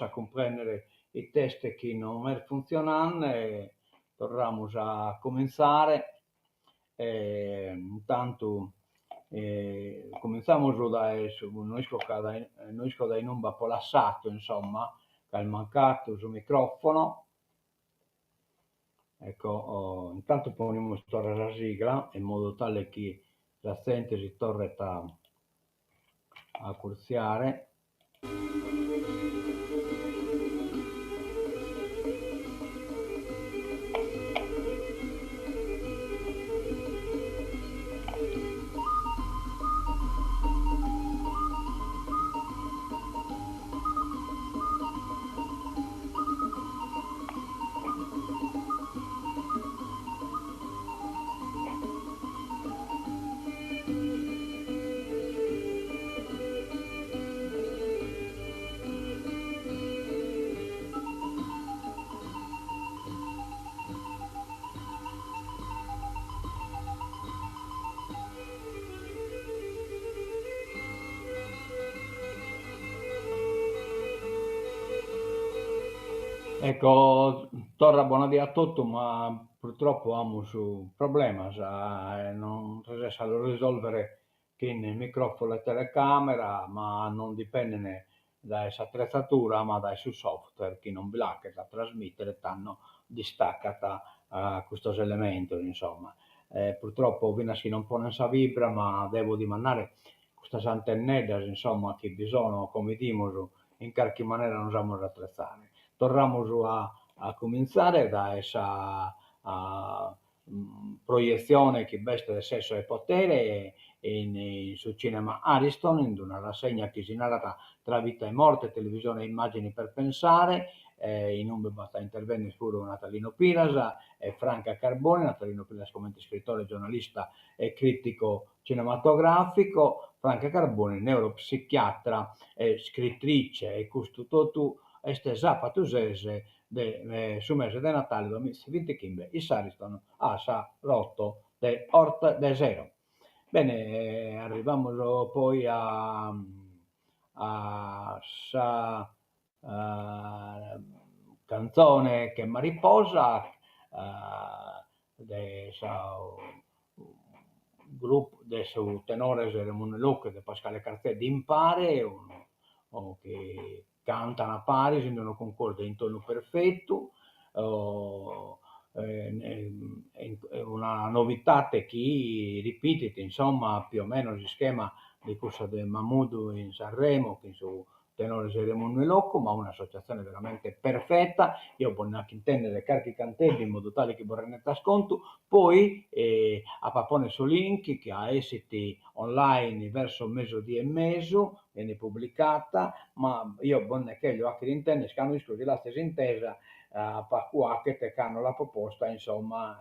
resesso a cumprèndere it'est chi non est funtzionende, torramus a cumintzare e intantu cumintzamus dae su no isco ca no isco dae inumbe apo lassadu insomma ca est mancadu su microfono Ecco, intantu ponimus torra sa sigla in modu tale chi sa zente si torret a acurtziare. Ecco, torra bona die a totu, ma purtroppo amus problemas e non resesso a los risolvere chin microfono e telecamera, ma non dipenden dae s'attrezzatura ma dae su software chi non bi l'achet a trasmittere, tando distaccat custos elementos insomma. Purtroppo finas chi non ponen sa fibra ma devo dimandare custas antenneddas insomma chi bi sono, como 'idimus, in carchi manera nos amus a attrezzare. Torramus a a cumintzare dae sa proietzione chi b'est de Sesso e Potere in su cinema Ariston in una rassegna chi si narat Tra vita e morte, televisione e immagini per pensare, in ube b'at a intervènnere puru Natalino Piras e Franca Carboni, Natalino Piras comente iscritore, giornalista e crìtico cinematogràfico, Franca Carboni neuropsichiatra e scritrice e custu totu est sàpatu ses de su mese de Natale duamìgiavintichimbe in s'Ariston a sas oto de orta de sero. Bene, arrivamus poi a a sa cantzone Che mariposa de sa grupu de su tenores Remunnu 'e Locu e de Pascale Carzedda impare unu chi cantan paris in unu cuncordu in tonu perfetu una novidade chi ripitit insomma più o meno s'ischema de cussa de Mamoudou in Sanremo chin su tenores Remunnu 'e Locu, ma un'associatzione veramente perfeta, eo bos nd'aco intendere carchi canteddu in modu tale chi bos rendetas contu, poi apo a ponner su link chi a essit online verso mesudie e mesu, benit publicata, ma eo bos nde cherjo 'achere intender ca no isco si l'atzes intesa pacu 'achet cando l'apo posta insomma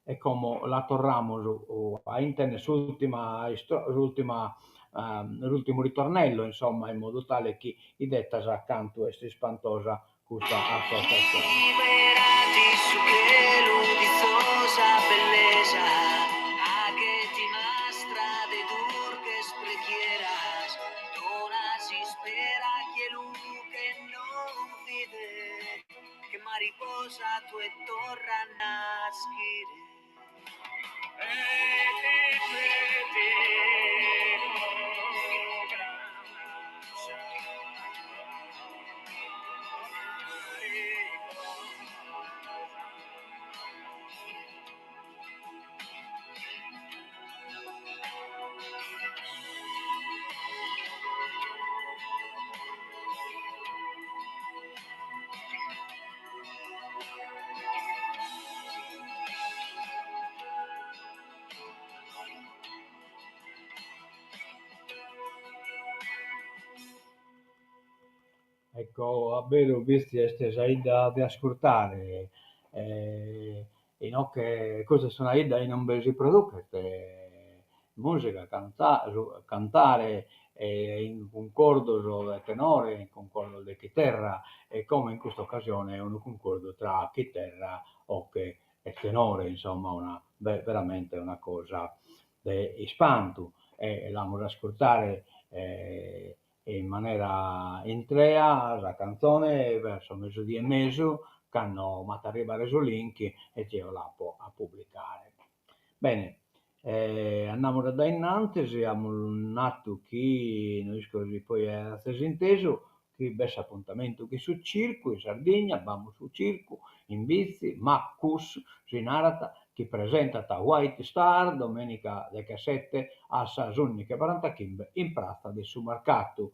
E como la torramus a intender s'ultima s'ultima s'ultimu ritornello insomma in modu tale chi 'idetas cantu est ispantosa custa associatzione. Che mariposa tue torra a naschire. E ti pedimo grascia Ecco, a beru Bitzi est sa 'idda de ascurtare, inoghe custa est una 'idda inumbe si producet musica, cantare in cuncordos de tenore, in cuncordos de chiterra e como in custa occasione unu cuncordu tra chiterra, 'oche e tenore, insomma una veramente una cosa de ispantu e l'amus a ascurtare. In manera intrea sa cantzone verso mesudie e mesu, cando m'at a arribare su link e geo l'apo a publicare. Bene, andamus a dae innantis, amus natu chi, no isco si poi azes intesu, chi b'est s'apuntamentu chin su circu in Sardigna, b'amus su circu in Bitzi, Maccus si narat, chi presentat White Star domenica dechesete a sas ùndighi e barantachimbe in pratza de su Marcatu,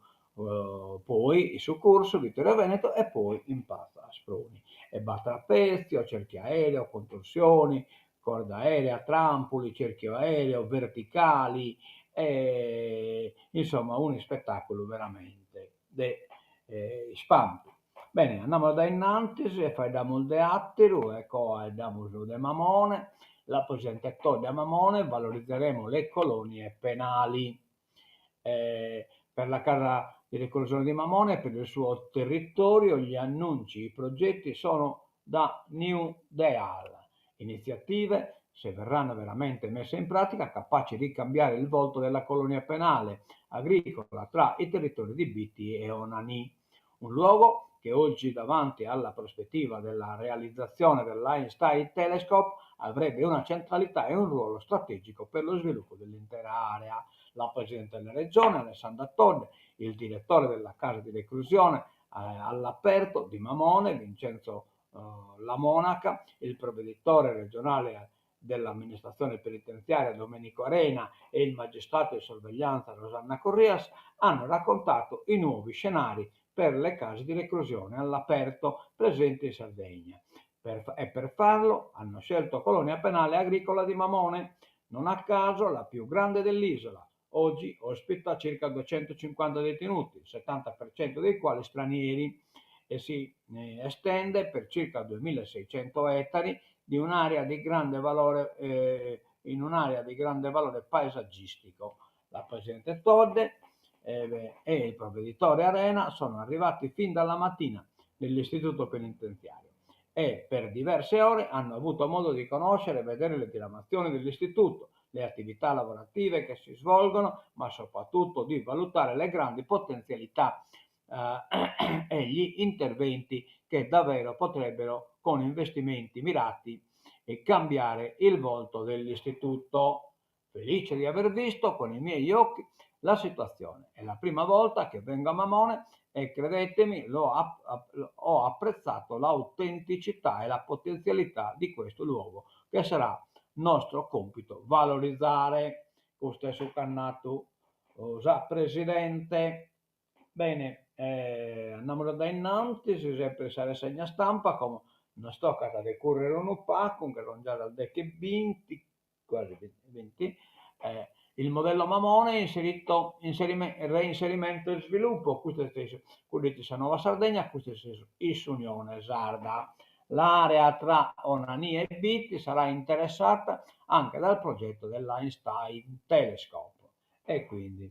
poi in su Cursu Vittorio Veneto e poi in pratza Asproni. E b'at trapezio, cerchio aereo, contorsioni, corda aerea, trampoli, cerchio aereo, verticali e insomma un'ispetàculu veramente de ispantu. Bene, andamus dae innantis e faeddamus de àteru e como faeddamus de Mamone, la presidente Todde a Mamone, valorizzeremo le colonie penali. Per la casa di reclusione di Mamone e per il suo territorio gli annunci, i progetti sono da New Deal. Iniziative, se verranno veramente messe in pratica, capaci di cambiare il volto della colonia penale agricola tra i territori di Bitti e Onanì. Un luogo che oggi davanti alla prospettiva della realizzazione dell'Einstein Telescope avrebbe una centralità e un ruolo strategico per lo sviluppo dell'intera area. La Presidente della Regione, Alessandra Todde, il direttore della casa di reclusione all'aperto di Mamone, Vincenzo La Monaca, il provveditore regionale dell'amministrazione penitenziaria Domenico Arena e il magistrato di sorveglianza Rosanna Corrias hanno raccontato i nuovi scenari per le case di reclusione all'aperto presenti in Sardegna. Per, e per farlo hanno scelto Colonia Penale Agricola di Mamone, non a caso la più grande dell'isola. Oggi ospita circa 250 detenuti, il 70% dei quali stranieri, e si estende per circa 2600 ettari di un'area di grande valore, eh, in un'area di grande valore paesaggistico. La Presidente Todde eh, e il provveditore Arena sono arrivati fin dalla mattina nell'istituto penitenziario e per diverse ore hanno avuto modo di conoscere e vedere le diramazioni dell'istituto, le attività lavorative che si svolgono, ma soprattutto di valutare le grandi potenzialità eh, e gli interventi che davvero potrebbero, con investimenti mirati, cambiare il volto dell'istituto. Felice di aver visto con i miei occhi la situazione. È la prima volta che vengo a Mamone e credetemi, ho apprezzato l'autenticità e la potenzialità di questo luogo, che sarà nostro compito valorizzare. Custu est su ch'at natu sa presidente. Bene, andamus a dae innantis, sempre sa rassegna stampa, como nos tocat de currere unu pagu, nche son già sas deghe e binti, quasi binti, il modello Mamone inserito, reinserimento e sviluppo, custu est cuddu sa Nuova Sardegna, custu est in s'Unione Sarda. L'area tra Onanì e Bitti sarà interessata anche dal progetto dell'Einstein Telescope. E quindi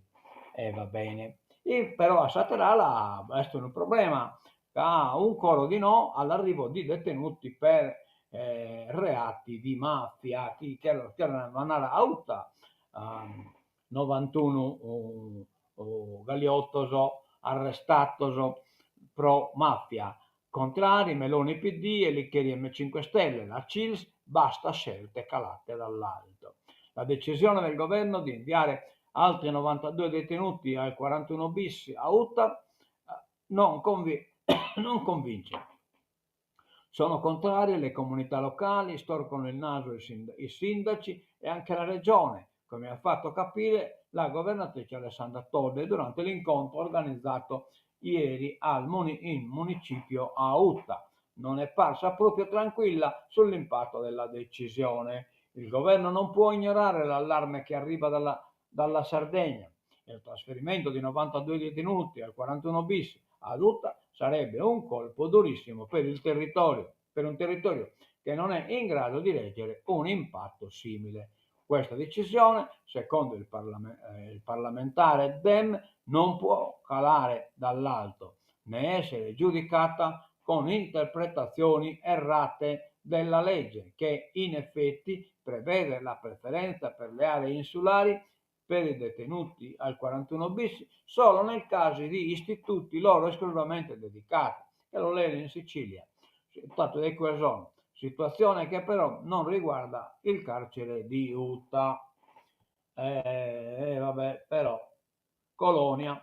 e va bene. E però a s'àtera ala est unu problema, ca un coro di no all'arrivo di detenuti per reati di mafia chi cherent mandare a Uta novantunu galiotos arrestados pro mafia, contrari Meloni PD e Licheri M 5 Stelle, la Cils basta scelte calate dall'alto. La decisione del governo di inviare altri 92 detenuti al 41 bis a Uta non, conv- non convince. Sono contrarie le comunità locali, storcono il naso i sindaci e anche la regione, come ha fatto capire la governatrice Alessandra Todde durante l'incontro organizzato ieri al muni- in municipio a Uta. Non è parsa proprio tranquilla sull'impatto della decisione. Il governo non può ignorare l'allarme che arriva dalla, dalla Sardegna. Il trasferimento di 92 detenuti al 41 bis ad Uta sarebbe un colpo durissimo per il territorio, per un territorio che non è in grado di reggere un impatto simile. Questa decisione, secondo il, parlament- eh, il parlamentare Dem, non può calare dall'alto né essere giudicata con interpretazioni errate della legge, che in effetti prevede la preferenza per le aree insulari Per i detenuti al 41 bis solo nel caso di istituti loro esclusivamente dedicati, che lo leene in Sicilia, tantu de cue sono, situazione che però non riguarda il carcere di Uta. E vabbè, però, colonia,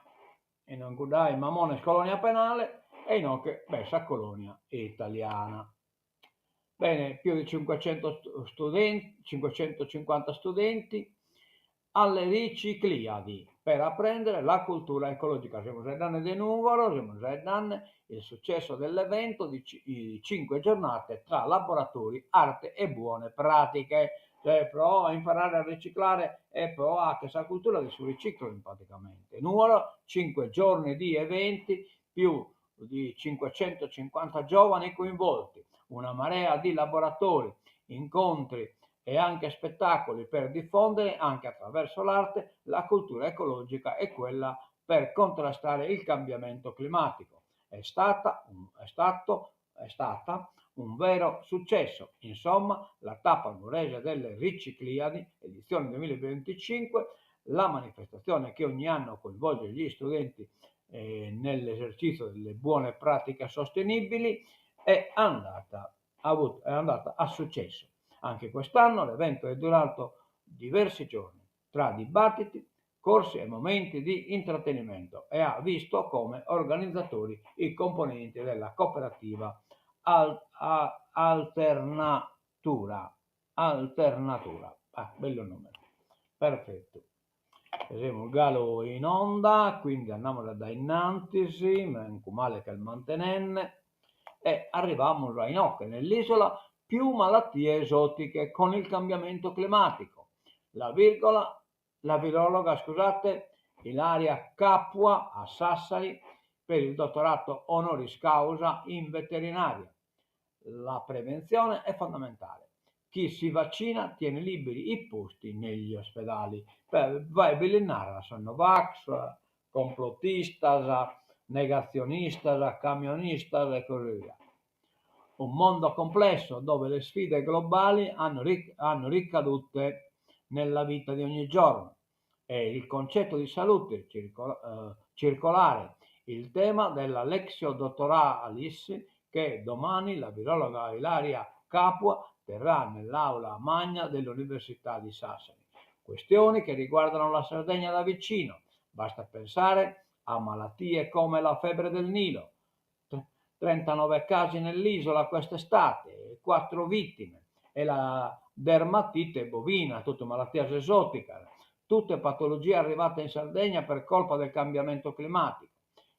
e non cuddai Mamones colonia penale e inoghe b'est sa colonia italiana. Bene, più di 500 studenti, 550 studenti alle Ricicliadi per apprendere la cultura ecologica. Semus faeddende de Nùgoro, semus faeddende il successo dell'evento di cinque giornate tra laboratori, arte e buone pratiche. Cioè pro imparare a riciclare e pro fagher sa cultura de su riciclu praticamente. Nùgoro, cinque giorni di eventi, più di 550 giovani coinvolti, una marea di laboratori, incontri e anche spettacoli per diffondere anche attraverso l'arte la cultura ecologica e quella per contrastare il cambiamento climatico. È stata, è stato, è stata un vero successo. Insomma, la tappa nuorese delle Ricicliadi, edizione 2025, la manifestazione che ogni anno coinvolge gli studenti eh, nell'esercizio delle buone pratiche sostenibili, è andata, avuto, è andata a successo. Anche quest'anno l'evento è durato diversi giorni, tra dibattiti, corsi e momenti di intrattenimento e ha visto come organizzatori i componenti della cooperativa Al, a, Alternatura. Alternatura. Ah, bello nome. Perfetto. Semus galu in onda, quindi andamus a dae innantis, mancu male ch'est mantenende, e arrivamus a inoghe, nell'isola più malattie esotiche con il cambiamento climatico. La virgola, la virologa, scusate, Ilaria Capua a Sassari per il dottorato honoris causa in veterinaria. La prevenzione è fondamentale. Chi si vaccina tiene liberi i posti negli ospedali. Bae bi lis narat, sos no-vax, complottistas, negazionistas, camionistas e così via. Un mondo complesso dove le sfide globali hanno, hanno ricadute nella vita di ogni giorno. E il concetto di salute eh, circolare, il tema della Lectio Doctoralis che domani la virologa Ilaria Capua terrà nell'aula magna dell'Università di Sassari. Questioni che riguardano la Sardegna da vicino. Basta pensare a malattie come la febbre del Nilo, 39 casi nell'isola quest'estate, 4 vittime, e la dermatite bovina, tutte malattie esotiche, tutte patologie arrivate in Sardegna per colpa del cambiamento climatico.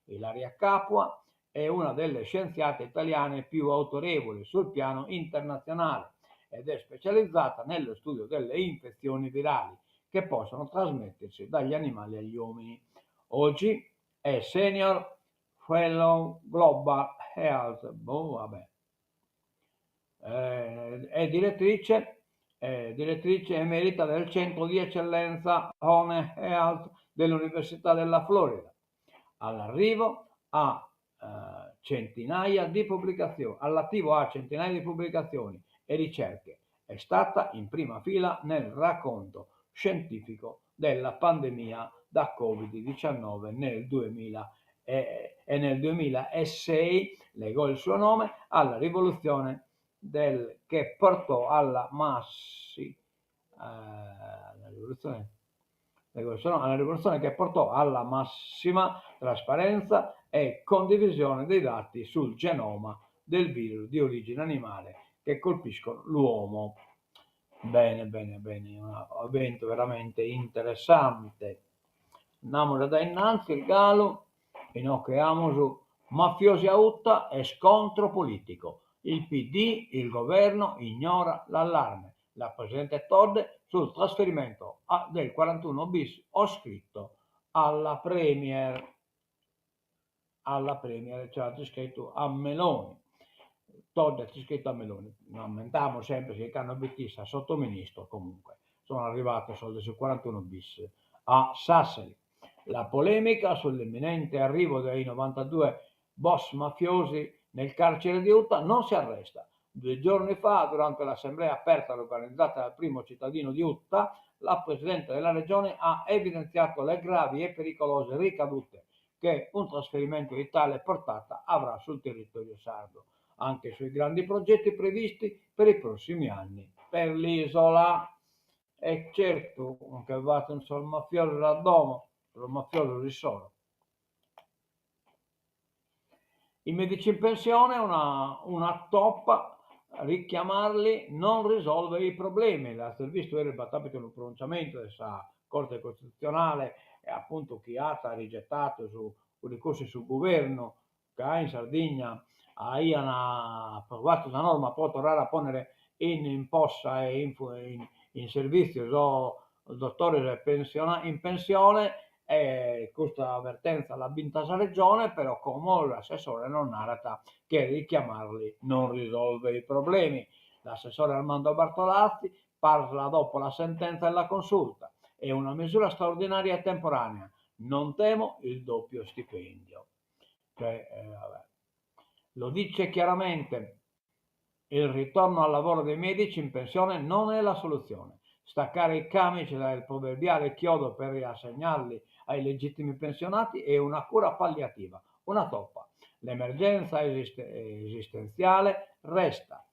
Ilaria Capua è una delle scienziate italiane più autorevoli sul piano internazionale ed è specializzata nello studio delle infezioni virali che possono trasmettersi dagli animali agli uomini. Oggi è Senior Fellow Global Health, boh, vabbè. Eh, è direttrice, è direttrice emerita del Centro di Eccellenza One Health dell'Università della Florida. All'arrivo a eh, centinaia di pubblicazioni, all'attivo a centinaia di pubblicazioni e ricerche. È stata in prima fila nel racconto scientifico della pandemia da Covid-19 nel 2000 e, e nel 2006 legò il suo nome alla rivoluzione del, che portò alla massi, eh, alla rivoluzione, alla rivoluzione che portò alla massima trasparenza e condivisione dei dati sul genoma del virus di origine animale che colpiscono l'uomo. Bene, bene, bene, un evento veramente interessante. Andiamo da innanzi, galu, inoghe amus mafiosi a Uta e scontro politico. Il PD, il governo, ignora l'allarme. La Presidente Todde sul trasferimento del 41 bis ho scritto alla Premier. Alla Premier, cioè at iscritu a Meloni. Todde at iscritu a Meloni. Ammentamus sempre chi cando bi fit issa sottoministro comunque sono arrivados sos de su 41 bis a Sassari. La polemica sull'imminente arrivo dei 92 boss mafiosi nel carcere di Uta non si arresta. Due giorni fa, durante l'assemblea aperta organizzata dal primo cittadino di Uta, La Presidente della Regione ha evidenziato le gravi e pericolose ricadute che un trasferimento di tale portata avrà sul territorio sardo, anche sui grandi progetti previsti per i prossimi anni per l'isola. E certu, nche fatent sos mafiosos a domo, sos mafiosos issoro. I medici in pensione una una toppa, richiamarli non risolve i problemi. L'azis bistu eris b'at apidu unu pronunciamentu de sa Corte Costitutzionale e apuntu chi at rigetadu su ricursu 'e su guvernu ca in Sardigna aian aprovadu sa norma pro torrare a ponnere in imposta e in in servìtziu sos dotores in pensione e custa vertenza l'at binta sa Regione, però como l'assessore nos narat che richiamarli non risolve i problemi. L'assessore Armando Bartolazzi parla dopo la sentenza della Consulta, è una misura straordinaria e temporanea, non temo il doppio stipendio. Cioè, vabbè. Lo dice chiaramente, il ritorno al lavoro dei medici in pensione non è la soluzione. Staccare i camici dal proverbiale chiodo per riassegnarli ai legittimi pensionati è una cura palliativa, una toppa. L'emergenza esistenziale resta.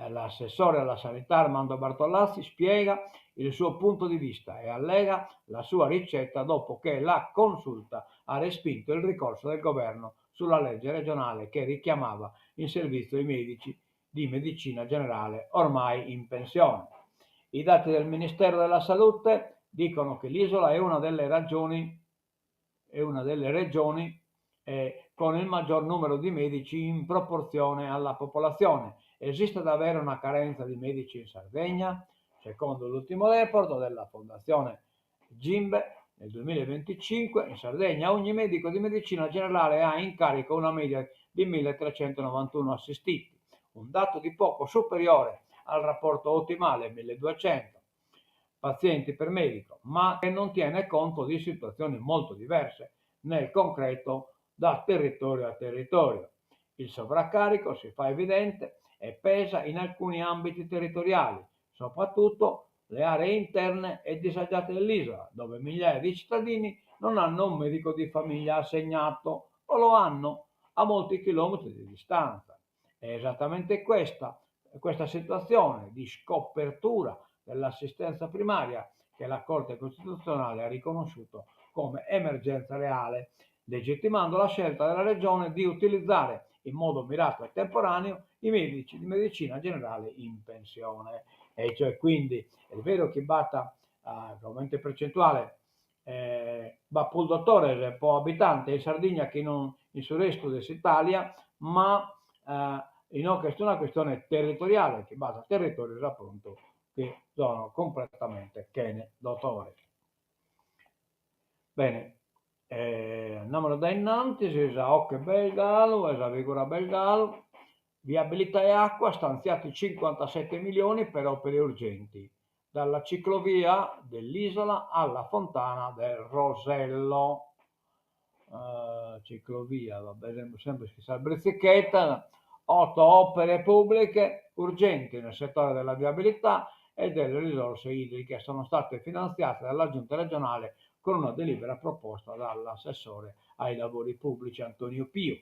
L'assessore alla sanità Armando Bartolazzi spiega il suo punto di vista e allega la sua ricetta dopo che la Consulta ha respinto il ricorso del governo sulla legge regionale che richiamava in servizio i medici di medicina generale ormai in pensione. I dati del Ministero della Salute dicono che l'isola è una delle ragioni è una delle regioni con il maggior numero di medici in proporzione alla popolazione. Esiste davvero una carenza di medici in Sardegna? Secondo l'ultimo report della Fondazione Gimbe, nel 2025 in Sardegna ogni medico di medicina generale ha in carico una media di 1391 assistiti, un dato di poco superiore al rapporto ottimale 1200 pazienti per medico, ma che non tiene conto di situazioni molto diverse nel concreto da territorio a territorio. Il sovraccarico si fa evidente e pesa in alcuni ambiti territoriali, soprattutto le aree interne e disagiate dell'isola, dove migliaia di cittadini non hanno un medico di famiglia assegnato o lo hanno a molti chilometri di distanza. È esattamente questa, questa situazione di scopertura dell'assistenza primaria che la Corte Costituzionale ha riconosciuto come emergenza reale, legittimando la scelta della Regione di utilizzare in modo mirato e temporaneo i medici di medicina generale in pensione. E cioè quindi è vero chi b'at comente percentuale b'at prus dotores po abitante in Sardigna chi non in su restu de s'Italia, ma inoghe est una questione territoriale, chi b'at territorios apuntu chi sono cumpletamente chene dotores. Bene, andamus dae innantis, sa 'oche b'est galu e sa figura b'est galu, viabilità e acqua, stanziati 57 milioni per opere urgenti, dalla ciclovia dell'isola alla fontana del Rosello. Ciclovia, va bene, sempre sa britzichetta, otto opere pubbliche urgenti nel settore della viabilità e delle risorse idriche sono state finanziate dalla Giunta regionale con una delibera proposta dall'assessore ai lavori pubblici Antonio Piu.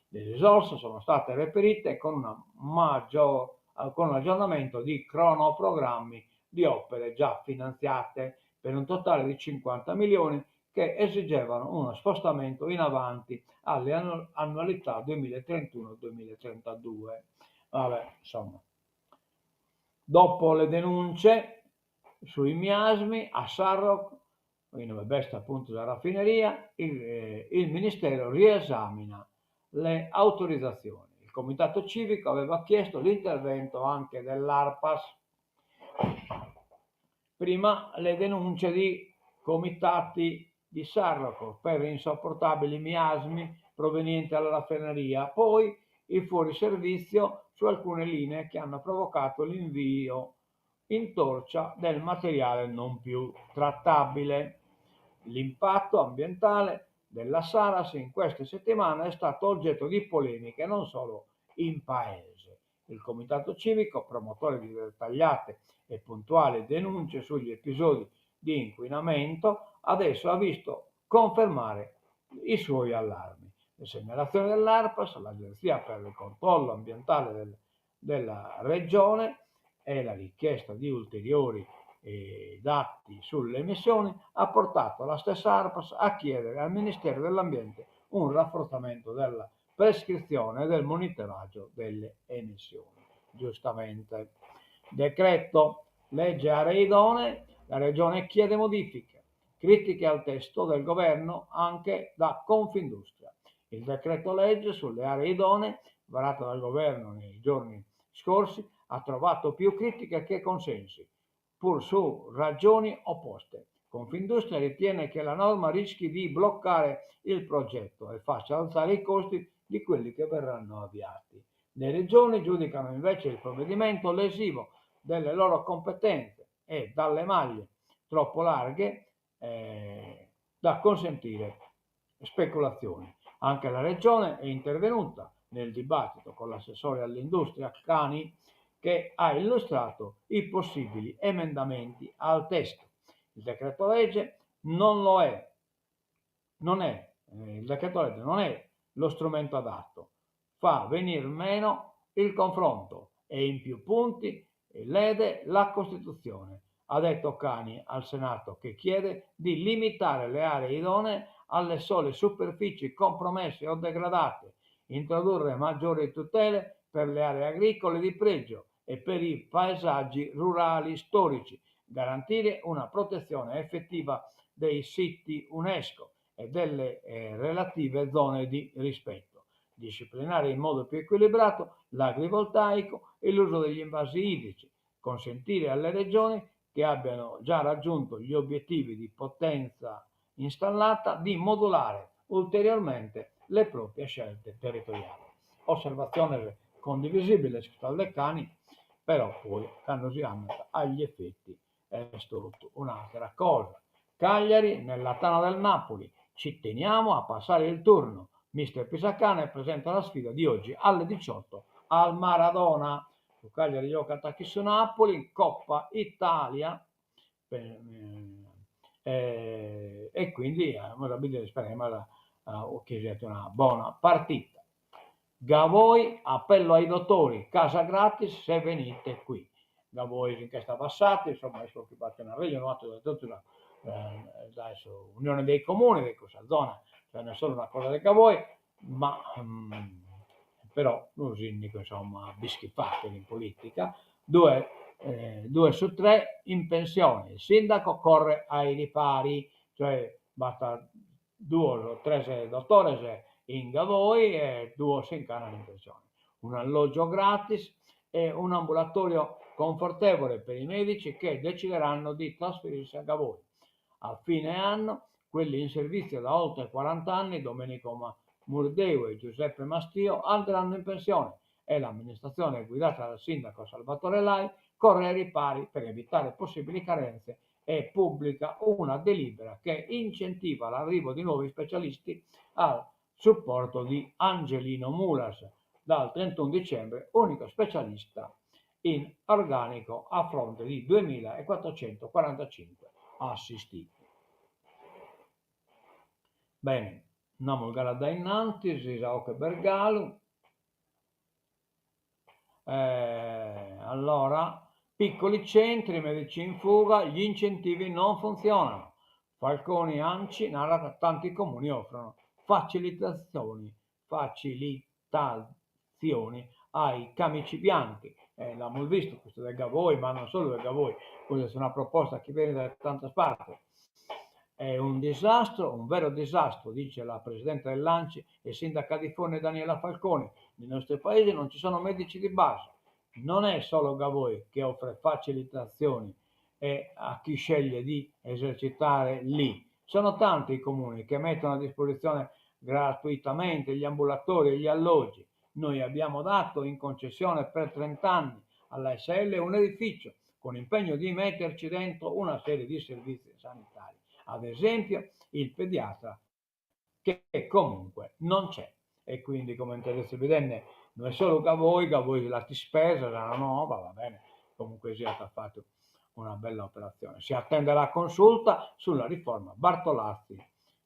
Le risorse sono state reperite con, una maggior, con un aggiornamento di cronoprogrammi di opere già finanziate per un totale di 50 milioni che esigevano uno spostamento in avanti alle annualità 2031-2032. Vabbè, insomma. Dopo le denunce sui miasmi a Sarroch, in ue b'est appuntu sa raffineria, il, il Ministero riesamina le autorizzazioni. Il Comitato Civico aveva chiesto l'intervento anche dell'ARPAS. Prima le denunce di comitati di Sarroch per insopportabili miasmi provenienti dalla raffineria, poi il fuoriservizio su alcune linee che hanno provocato l'invio in torcia del materiale non più trattabile. L'impatto ambientale della Saras in queste settimane è stato oggetto di polemiche non solo in paese. Il Comitato Civico, promotore di dettagliate e puntuali denunce sugli episodi di inquinamento, adesso ha visto confermare i suoi allarmi. Le segnalazioni dell'Arpas, l'Agenzia per il controllo ambientale del, della Regione, e la richiesta di ulteriori eh, dati sulle emissioni ha portato la stessa Arpas a chiedere al Ministero dell'Ambiente un rafforzamento della prescrizione e del monitoraggio delle emissioni. Giustamente. Decreto legge aree idonee, la Regione chiede modifiche. Critiche al testo del governo anche da Confindustria. Il decreto legge sulle aree idonee, varato dal governo nei giorni scorsi, ha trovato più critiche che consensi, pur su ragioni opposte. Confindustria ritiene che la norma rischi di bloccare il progetto e faccia alzare i costi di quelli che verranno avviati. Le regioni giudicano invece il provvedimento lesivo delle loro competenze e dalle maglie troppo larghe eh, da consentire speculazioni. Anche la Regione è intervenuta nel dibattito con l'assessore all'industria Cani che ha illustrato i possibili emendamenti al testo. Il decreto legge non lo è, non è, eh, il decreto legge non è lo strumento adatto, fa venir meno il confronto e in più punti lede la Costituzione, ha detto Cani al Senato, che chiede di limitare le aree idonee alle sole superfici compromesse o degradate, introdurre maggiori tutele per le aree agricole di pregio e per i paesaggi rurali storici, garantire una protezione effettiva dei siti UNESCO e delle eh, relative zone di rispetto, disciplinare in modo più equilibrato l'agrivoltaico e l'uso degli invasi idrici, consentire alle regioni che abbiano già raggiunto gli obiettivi di potenza installata di modulare ulteriormente le proprie scelte territoriali. Osservazione condivisibile scritta Cani, però poi quando si andat agli effetti est totu un'àtera cosa. Cagliari nella tana del Napoli, ci teniamo a passare il turno. Mister Pisacane presenta la sfida di oggi alle 18 al Maradona. Su Cagliari giocat chin su Napoli in Coppa Italia eh, e quindi amus a bìdere isperemus chi siat una bona partita. Gavoi, appello ai dottori, casa gratis se venite qui. Gavoi si nch'est abassadu, insomma isco chi b'at un'arrejonu atu de totu sa dae s'Unione dei Comuni de cussa zona, cioè no est solu una cosa de Gavoi, ma però unu sindigu insomma bischit fagher in politica, due due su tre in pensione, il sindaco corre ai ripari, cioè b'at duos o tres dotores in Gavoi e duos si nch'andan in pensione. Un alloggio gratis e un ambulatorio confortevole per i medici che decideranno di trasferirsi a Gavoi. A fine anno quelli in servizio da oltre 40 anni, Domenico Murdeu e Giuseppe Mastio, andranno in pensione e l'amministrazione guidata dal sindaco Salvatore Lai corre ai ripari per evitare possibili carenze e pubblica una delibera che incentiva l'arrivo di nuovi specialisti al supporto di Angelino Mulas, dal 31 dicembre unico specialista in organico a fronte di 2.445 assistiti. Bene, andamus galu a dae innantis, sa 'oche Bergalu. Eh, allora, piccoli centri, medici in fuga, gli incentivi non funzionano. Falconi Anci narat tanti comuni offrono facilitazioni, facilitazioni ai camici bianchi. Eh, l'amus visto custu de Gavoi, ma non solu de Gavoi, custa est una proposta chi benit dae tantas partes. È un disastro, un vero disastro, dice la presidente dell'Anci e sindaca di Fonne Daniela Falconi. Nei nostri paesi non ci sono medici di base. Non è solo Gavoi che offre facilitazioni e a chi sceglie di esercitare lì. Sono tanti i comuni che mettono a disposizione gratuitamente gli ambulatori e gli alloggi. Noi abbiamo dato in concessione per 30 anni alla SL un edificio con impegno di metterci dentro una serie di servizi sanitari, ad esempio il pediatra che comunque non c'è. E quindi, comente seis bidende, no est solu Gavoi, Gavoi si l'at ispesa, sa noba, va bene, comunque siat at fatu. Una bella operatzione. Si attende la consulta sulla riforma Bartolazzi,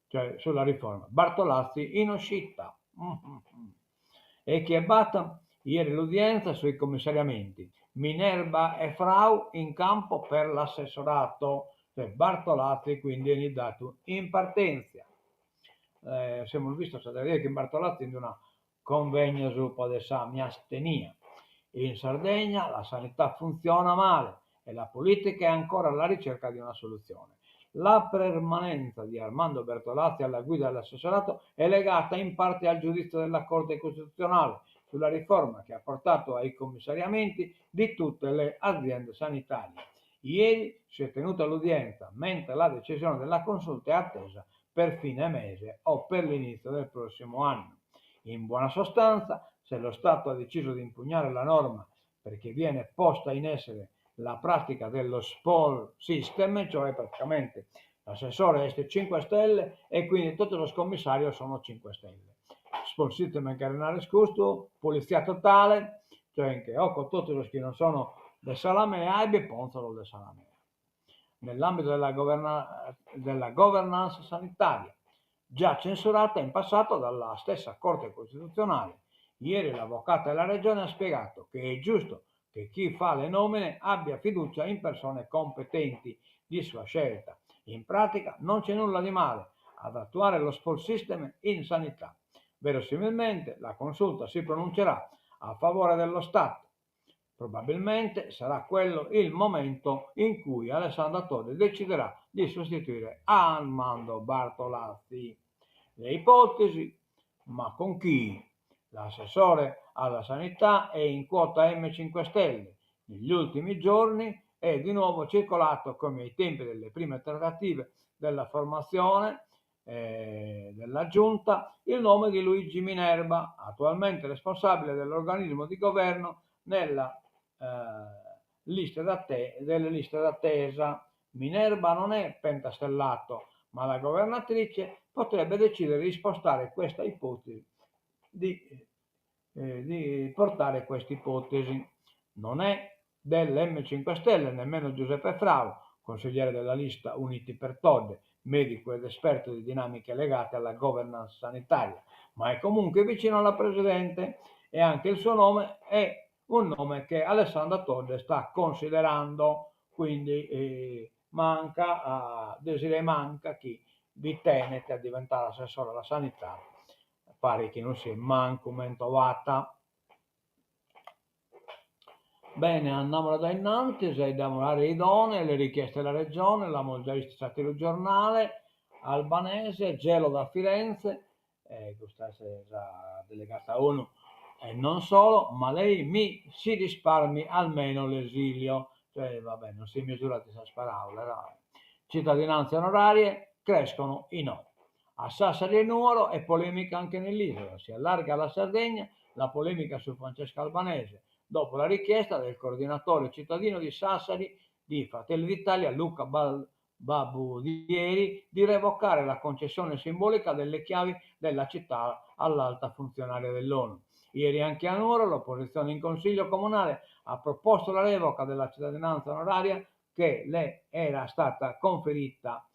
cioè sulla riforma Bartolazzi in uscita. E chie b'at? Ieri l'udienza sui commissariamenti. Minerba e Frau in campo per l'assessorato. Cioè Bartolazzi quindi 'enit datu in partèntzia. Semus vistos s'àtera die chin Bartolazzi in una convegno subra de sa miastenia. In Sardegna la sanità funziona male e la politica è ancora alla ricerca di una soluzione. La permanenza di Armando Bertolazzi alla guida dell'assessorato è legata in parte al giudizio della Corte Costituzionale sulla riforma che ha portato ai commissariamenti di tutte le aziende sanitarie. Ieri si è tenuta l'udienza, mentre la decisione della Consulta è attesa per fine mese o per l'inizio del prossimo anno. In buona sostanza, se lo Stato ha deciso di impugnare la norma perché viene posta in essere la pratica dello spoil system, cioè praticamente l'assessore est 5 Stelle e quindi totu sos commissarios sono 5 Stelle. Spoil system cheret narrer custu, pulizia totale, cioè nche 'oco totu sos chi non sono de s'ala mea e bi ponzo sos de s'ala mea. Nell'ambito della della governance sanitaria, già censurata in passato dalla stessa Corte Costituzionale. Ieri l'avvocata della Regione ha spiegato che è giusto che chi fa le nomine abbia fiducia in persone competenti di sua scelta. In pratica non c'è nulla di male ad attuare lo spoil system in sanità. Verosimilmente la consulta si pronuncerà a favore dello Stato. Probabilmente sarà quello il momento in cui Alessandra Todde deciderà di sostituire Armando Bartolazzi. Le ipotesi, ma con chi? L'assessore alla sanità è in quota M5 Stelle. Negli ultimi giorni è di nuovo circolato, come ai tempi delle prime trattative della formazione della giunta, il nome di Luigi Minerba, attualmente responsabile dell'organismo di governo nella lista delle liste d'attesa. Minerba non è pentastellato, ma la governatrice potrebbe decidere di spostare questa ipotesi, di, di portare questa ipotesi. Non è dell'M5 Stelle nemmeno Giuseppe Frau, consigliere della lista Uniti per Todde, medico ed esperto di dinamiche legate alla governance sanitaria, ma è comunque vicino alla Presidente e anche il suo nome è un nome che Alessandra Todde sta considerando, quindi eh, manca a Desiree Manca chi bi tenet a diventare assessore alla sanità, paret chi non siet mancu mentovata. Bene, andamus dae innantis e damus a Reidone le richieste della Regione, l'amus già bistu in s'ateru giornale, Albanese, gelo da Firenze, e custa est sa delegata ONU e non solo, ma lei mi si risparmi almeno l'esilio, cioè va bene, non si misurat in sas paraulas, cittadinanze onorarie, crescono i no. A Sassari e Nuoro è polemica anche nell'isola, si allarga alla Sardegna la polemica su Francesca Albanese, dopo la richiesta del coordinatore cittadino di Sassari di Fratelli d'Italia Luca Babudieri di revocare la concessione simbolica delle chiavi della città all'alta funzionaria dell'ONU. Ieri anche a Nuoro l'opposizione in Consiglio comunale ha proposto la revoca della cittadinanza onoraria che le era stata conferita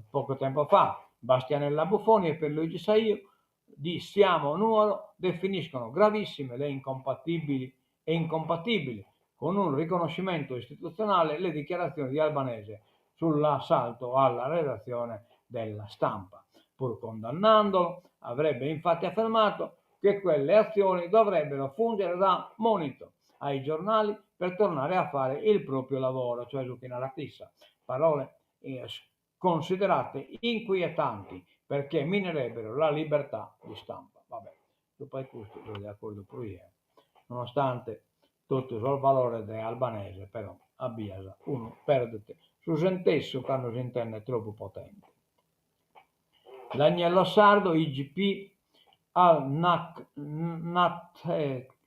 poco tempo fa. Bastianella Buffoni e Pierluigi Saiu di Siamo Nuoro definiscono gravissime le incompatibili e incompatibili con un riconoscimento istituzionale le dichiarazioni di Albanese sull'assalto alla redazione della Stampa. Pur condannandolo, avrebbe infatti affermato che quelle azioni dovrebbero fungere da monito ai giornali per tornare a fare il proprio lavoro, cioè su chi narat issa. Parole considerate inquietanti perché minerebbero la libertà di stampa. Vabbè, subra a custu so de acordu puru jeo. Nonostante totu sos valores de Albanese, però, a bias unu perdet su sentessu cando s'intendet tropu potente. L'agnello sardo IGP al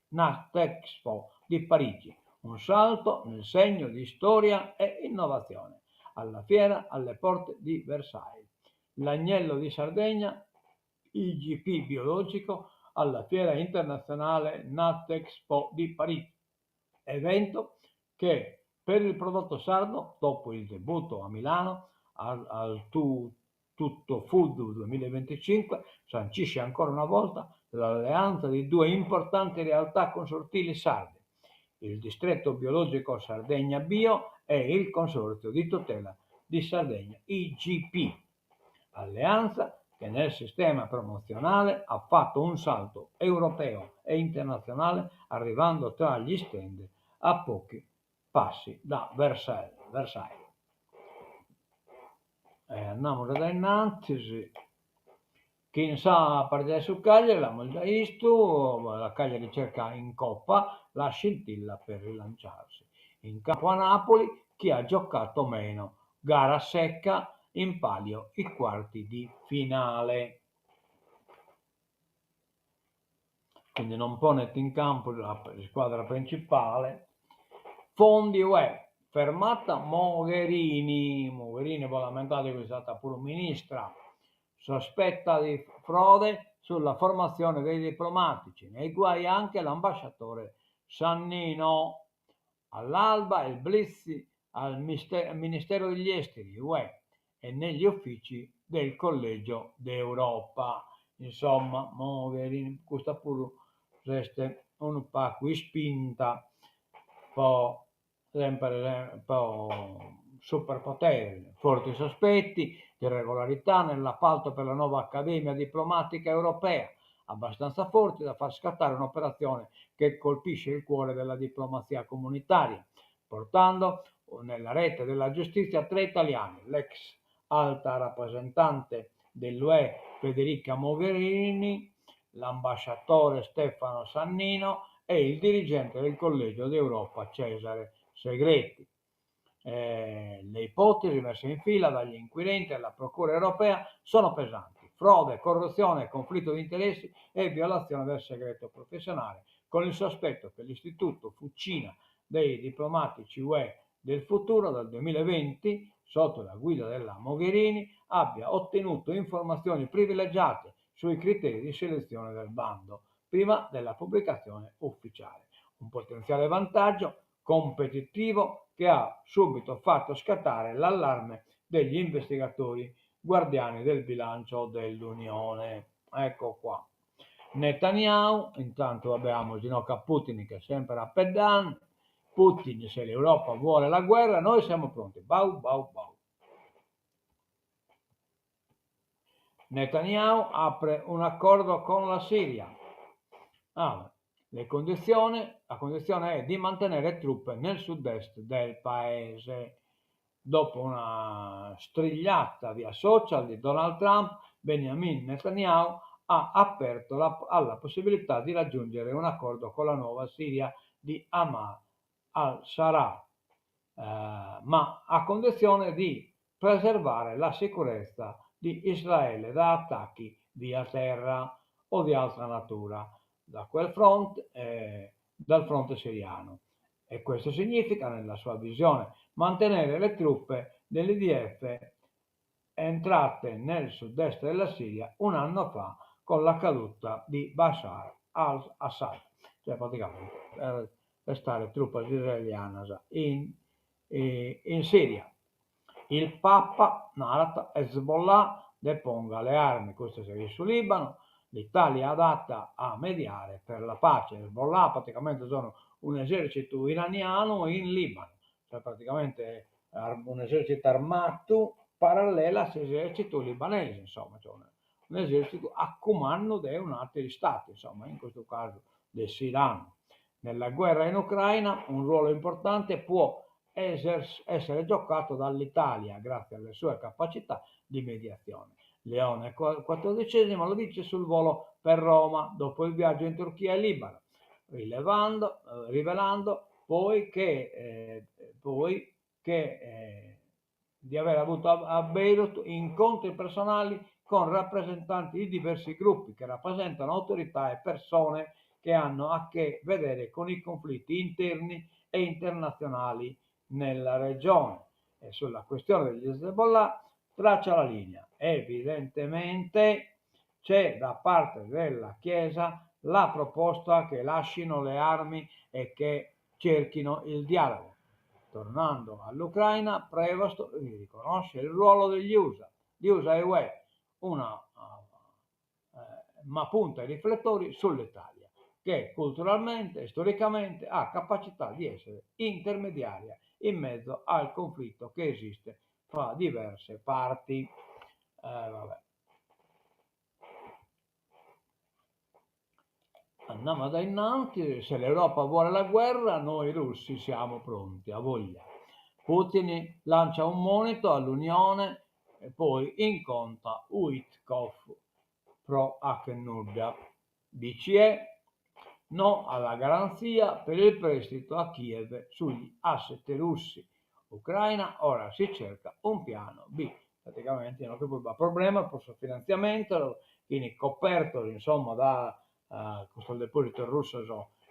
Natexpo di Parigi, un salto nel segno di storia e innovazione. Alla fiera alle porte di Versailles. L'agnello di Sardegna IGP biologico alla fiera internazionale Natexpo di Parigi, evento che Per il prodotto sardo, dopo il debutto a Milano al Tuttofood duemilavinticinque, sancisce ancora una volta l'alleanza di due importanti realtà consortili sarde, il Distretto Biologico Sardegna Bio e il Consorzio di Tutela di Sardegna IGP. Alleanza che nel sistema promozionale ha fatto un salto europeo e internazionale arrivando tra gli stand a pochi passi da Versailles. E andamus a dae innantis. Chin sa partida de su Cagliari, l'amus giai 'istu, la Cagliari cerca in Coppa la scintilla per rilanciarsi. In campo a Napoli chi ha giocato meno, gara secca, in palio i quarti di finale. Quindi non ponet in campo la squadra principale. Fondi UE, fermata Mogherini, Mogherini bos l'ammentades chi est istada puru ministra, sospetta di frode sulla formazione dei diplomatici, nei guai anche l'ambasciatore Sannino. All'alba il blitz al Ministero degli Esteri UE e negli uffici del Collegio d'Europa. Insomma, Mogherini, custa puru s'est unu pagu ispinta po semper po superpoteres, forti sospetti di irregolarità nell'appalto per la nuova Accademia Diplomatica Europea, abbastanza forti da far scattare un'operazione che colpisce il cuore della diplomazia comunitaria, portando nella rete della giustizia tre italiani, l'ex alta rappresentante dell'UE Federica Mogherini, l'ambasciatore Stefano Sannino e il dirigente del Collegio d'Europa Cesare Segreti. Le ipotesi messe in fila dagli inquirenti alla Procura europea sono pesanti: frode, corruzione, conflitto di interessi e violazione del segreto professionale, con il sospetto che l'istituto Fucina dei diplomatici UE del futuro dal 2020, sotto la guida della Mogherini, abbia ottenuto informazioni privilegiate sui criteri di selezione del bando, prima della pubblicazione ufficiale. Un potenziale vantaggio competitivo che ha subito fatto scattare l'allarme degli investigatori guardiani del bilancio dell'Unione. Ecco qua. Netanyahu, intanto abbiamo Ginoca Putin che è sempre a peddan. Putin, se l'Europa vuole la guerra, noi siamo pronti. Bau, bau, bau. Netanyahu apre un accordo con la Siria. Ah, le condizioni, la condizione è di mantenere truppe nel sud-est del paese. Dopo una strigliata via social di Donald Trump, Benjamin Netanyahu ha aperto la, alla possibilità di raggiungere un accordo con la nuova Siria di Ahmad al-Sharaa, eh, ma a condizione di preservare la sicurezza di Israele da attacchi via terra o di altra natura da quel fronte, eh, dal fronte siriano. E questo significa, nella sua visione, mantenere le truppe dell'IDF entrate nel sud-est della Siria un anno fa con la caduta di Bashar al-Assad, cioè praticamente eh, restare truppe israelianas in, eh, in Siria. Il Papa narat Hezbollah deponga le armi, questo è su Libano, l'Italia adatta a mediare per la pace. Hezbollah praticamente sono un esercito iraniano in Libano, cioè praticamente un esercito armato parallelo all'esercito libanese, insomma, cioè un esercito a comando di un altro stato, insomma, in questo caso del s'Iran. Nella guerra in Ucraina un ruolo importante può essere giocato dall'Italia grazie alle sue capacità di mediazione. Leone XIV lo dice sul volo per Roma dopo il viaggio in Turchia e Libano, rilevando, eh, rivelando poi che, eh, poi che eh, di aver avuto a, a Beirut incontri personali con rappresentanti di diversi gruppi che rappresentano autorità e persone che hanno a che vedere con i conflitti interni e internazionali nella regione. E sulla questione degli Hezbollah traccia la linea. Evidentemente c'è da parte della Chiesa la proposta che lascino le armi e che cerchino il dialogo. Tornando all'Ucraina, Prevost riconosce il ruolo degli Usa, di Usa e Ue, una ma punta i riflettori sull'Italia, che culturalmente e storicamente ha capacità di essere intermediaria in mezzo al conflitto che esiste fra diverse parti. Eh, vabbè. Andiamo da innanzi, se l'Europa vuole la guerra, noi russi siamo pronti, a voglia. Putin lancia un monito all'Unione e poi incontra Witkoff pro 'acher nudda. BCE, no alla garanzia per il prestito a Kiev sugli asset russi. Ucraina, ora si cerca un piano B. Praticamente no che poi b'at problema pro su finantziamentu, fin copertos insomma da custos depositos russos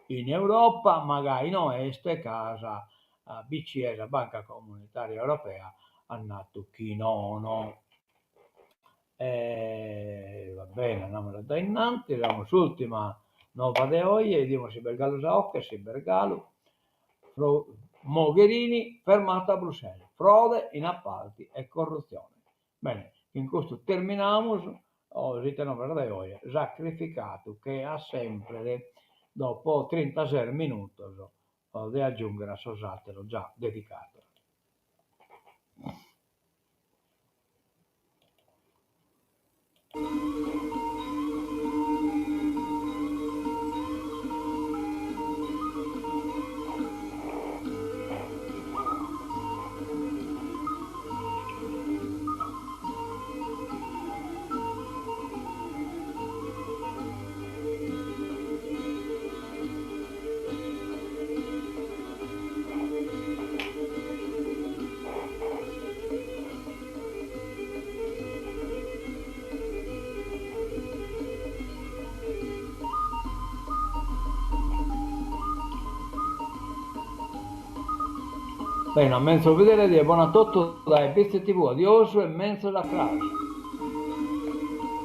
in Europa, ma gai no est ca sa BCE, sa Banca Comunitaria Europea, at natu chi nono. E va bene, andamus a dae innantis, amus s'ultima nova de oje, 'idimus si b'est galu sa 'oche, si b'est galu. Mogherini fermata a Bruxelles, frode in appalti e corruzione. Bene, chin custu terminamus s'ite novas de oje, sacrificadu che a sempre dopo trintases minutos de agiunghere a sos àteros già dedicados. Bene, a menzus bidere die bona a totu dae Bitzi TV, adiosu e menzus a cras.